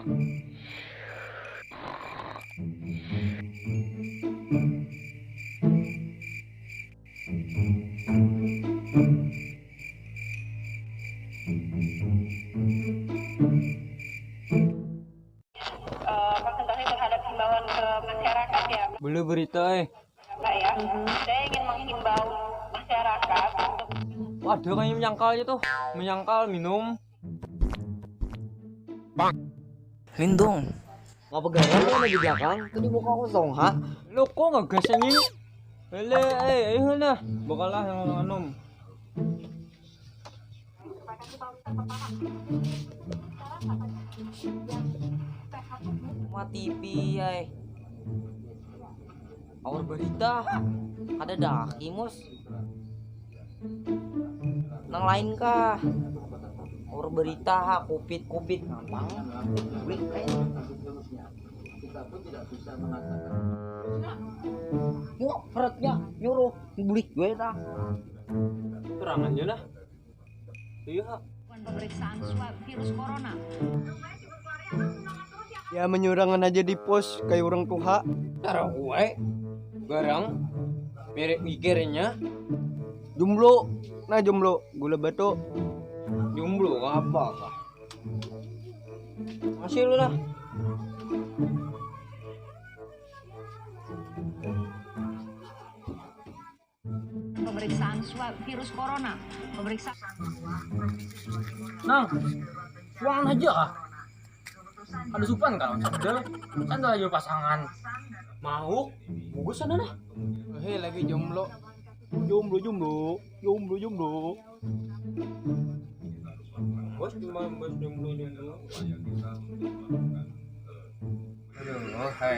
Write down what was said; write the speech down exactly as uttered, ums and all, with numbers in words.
Eh, konsentrasi terhadap himbauan ke masyarakat ya. Boleh berita eh. Enggak ya. Saya ingin menghimbau masyarakat untuk Waduh, kayak menyangkal itu. Menyangkal minum. Lindung. Ngapa garang kau di belakang? Tadi muka kosong ha. Lo kok nggak gas ini? Lele, eh, ayo nah. Bakalah yang minum. Mati pi ai. Awar berita kada dah kimus. Nang lain kah? Awar berita ha kupit kupit gampang. Bulik ai. Muak perutnya nyuruh bulik gue tah. Terangannya lah. Iya. Pemeriksaan swab virus corona. Ya menyurangan aja di pos kayak orang tuha. Cara gue barang mirip mikirnya. Jomblo, nah jomblo gula batu. Jomblo apa kah? Masih lu lah. Pemeriksaan swab virus corona. Pemeriksaan. Nang, puangan aja kah? Ada supan kan sandal? Sandal aja pasangan. Mau? Bungkus sana nah. Hei lagi jomblo. Jomblo jomblo. Jomblo jomblo. Bos cuma bos jomblo jomblo. Aduh, oh, hai.